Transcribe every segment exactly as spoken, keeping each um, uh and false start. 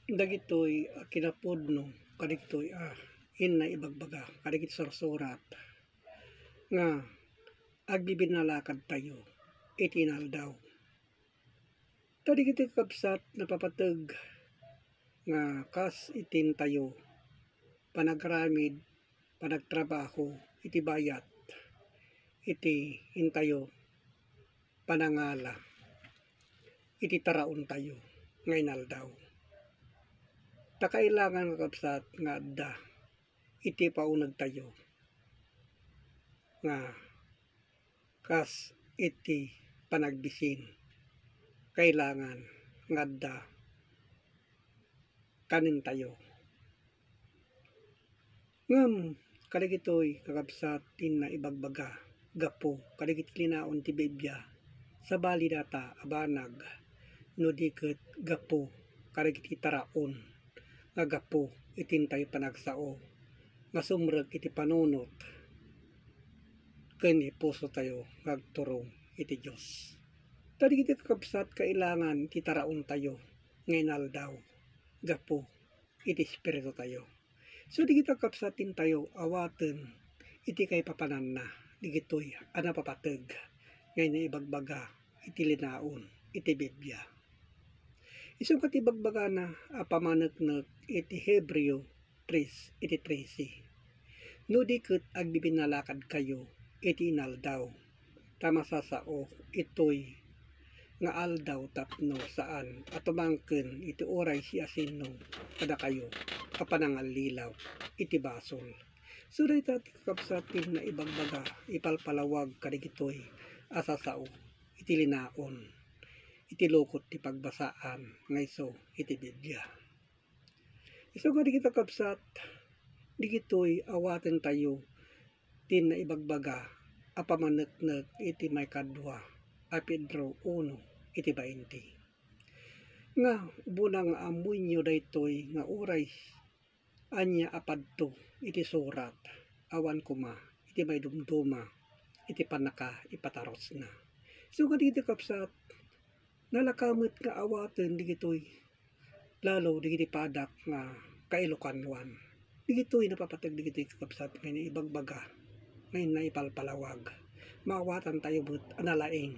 Dagitoy a kinapudno kadagitoy a inna ibagbaga kadagiti sursurat nga agbibinnalakadtayo iti inaldaw. Ta dagiti kakabsat, napapateg nga kas iti intayo panagaramid, panagtrabaho iti bayat, iti intayo panangala iti taraontayo nga inaldaw. Ta kailangan, kakabsat, nga adda iti paunegtayo nga kas iti panagbisin, kailangan nga adda kanentayo. Ngem kadagitoy, kakabsat, ti inna ibagbaga gapu kadagiti linaon ti Biblia, sabali data a banag, no di ket gapu kadagiti taraon nga gapu iti intayo panagsao nga sumrek iti panunot ken iti pusotayo nga agturong iti Dios. Ta dagiti, kakabsat, kailangan ti taraontayo nga inaldaw gapu iti espiritutayo. So, dagiti, kakabsat, intayo awaten iti kaipapananna dagitoy a napapateg nga inna ibagbaga iti linaon iti Biblia. Isu ket ibagbagana a pamaneknek iti Hebreo tres iti trese. No di ket agbibinnalakadkayo iti inaldaw, ta masasao itoy nga aldaw tapno saan a tumangken iti uray siasino kadakayo a panangallilaw iti basol. So, dayta ti, kakabsat, ti inna ibagbaga, ipalpalawag kadagitoy a sasao iti linaon, iti lukot ti pagbasaan nga isu iti Biblia. Isu nga dagiti, kakabsat, dagitoy awatentayo ti inna ibagbaga a pamaneknek iti maikadua a Pedro uno iti bainti. Nga ubona nga ammoenyo daytoy nga uray ania a padto iti surat, awan koma iti maidumduma iti pannakaipatarusna. Isu nga dagiti, kakabsat, nalaka met nga awaten dagitoy lalo dagiti padak nga kailukanwan. Dagitoy napapateg dagitoy, kakabsat, nga inna ibagbaga, nga inna ipalpalawag. Maawatantayo met a nalaing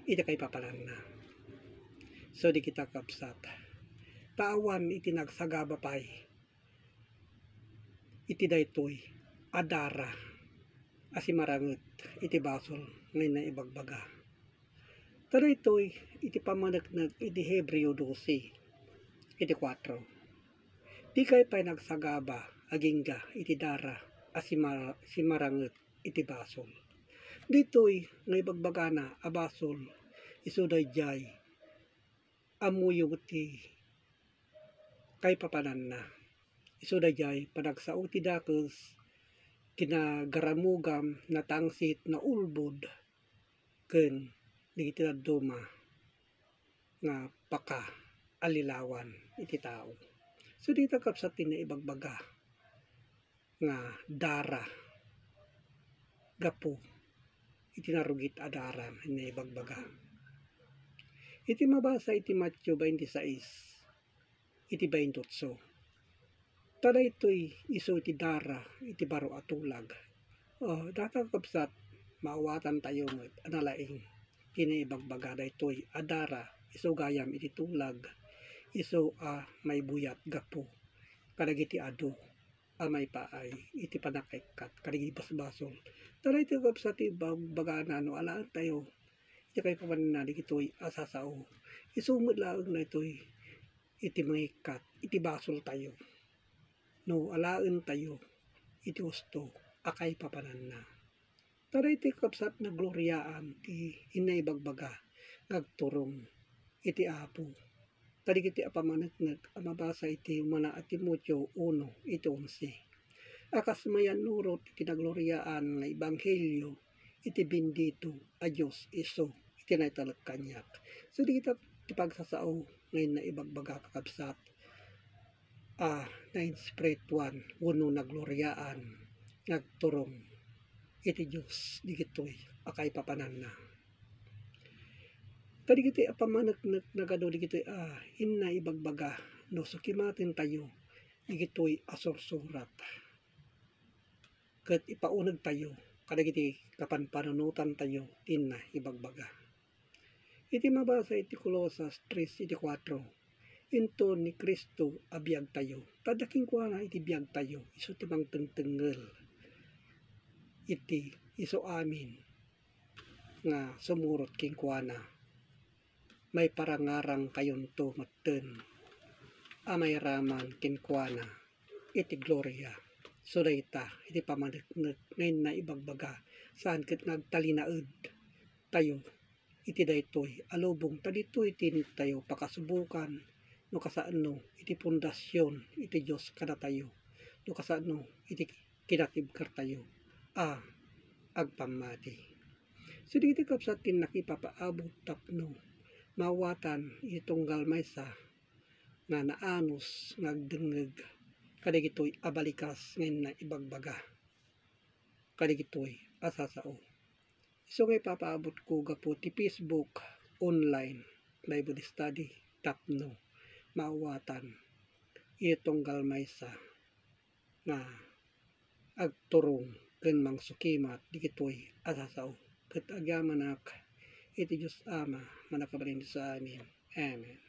iti kaipapananna. So, dagita, kakabsat, ta awan iti nagsagaba pay iti daytoy a dara a simaranget iti basol nga inna ibagbaga. Ta daytoy iti pamaneknek iti Hebreo dose iti kuatro. Dikay pay nagsagaba agingga iti dara a sima-, simaranget iti basol. Ditoy nga ibagbagana a basol, isu daydiay ammoyo ti kaipapananna. Isu daydiay panagsao ti dakes, kinagaramugam, natangsit, naulbod, ken dagiti dadduma nga pakaallilawan iti tao. So, dita, kakabsat, ti inna ibagbaga nga dara gapu iti narugit a dara nga inna ibagbaga. Iti mabasa iti Mateo twenty-six, iti twenty-eight. Ta daytoy isu ti dara iti baro a tulag. Ah, data, kakabsat, maawatantayo met a nalaing ti inna ibagbaga daytoy a dara isu gayam iti tulag, isu a maibuyat gapu kadagiti adu a maipaay iti pannakaikkat kadagiti basbasol. Ta daytoy, kakabsat, ti ibagbagana no alaentayo iti kaipapananna dagitoy a sasao. Isu met laeng daytoy iti mangikkat iti basoltayo no alaentayo iti husto a kaipapananna. Ta daytoy, kakabsat, nagloriaan ti inna ibagbaga nga agturong iti Apo. Ta dagiti a pamaneknek a mabasa iti umuna a Timoteo uno iti onse, a kas mayannurot iti nagloriaan nga ebanghelio iti bendito a Dios isu iti naitalek kaniak. So, dagita ti pagsasao nga inna ibagbaga, kakabsat, a nainspirituan wenno nagloriaan nga agturong iti Dios dagitoy a kaipapananna. Kadagiti a pamaneknek nagadu dagitoy a inna ibagbaga no sukimatentayo dagitoy a sursurat, ket ipaunegtayo kadagiti kapanpanunotantayo ti inna ibagbaga. Iti mabasa iti Colosas tres iti kuatro, inton ni Cristo a biagtayo, ta adda kenkuana iti biagtayo, isu ti mangtengtengngel iti isu amin nga sumurot kenkuana. Maiparangarangkayonto metten a mairaman kenkuana iti gloria. So dayta iti pamaneknek nga inna ibagbaga, saan ket nga agtalinaedtayo iti daytoy a lubong, ta ditoy ti intayo pakasubokan no kasano iti pundasion iti Dios kadatayo, no kasano iti kinatibkertayo a agpammati. So dagiti kabsat, ti nakipapaabut tapno maawatan iti tunggal maysa nga naanus nga agdengngeg kadagitoy a balikas nga inna ibagbaga kadagitoy a sasao. Isu nga ipapaabutko gapu ti Facebook online Bible study tapno maawatan iti tunggal maysa nga agturong ken mangsukimat dagitoy a sasao. Ket agyamanak iti Dios Ama, Mannakabalin ti amin. Amen.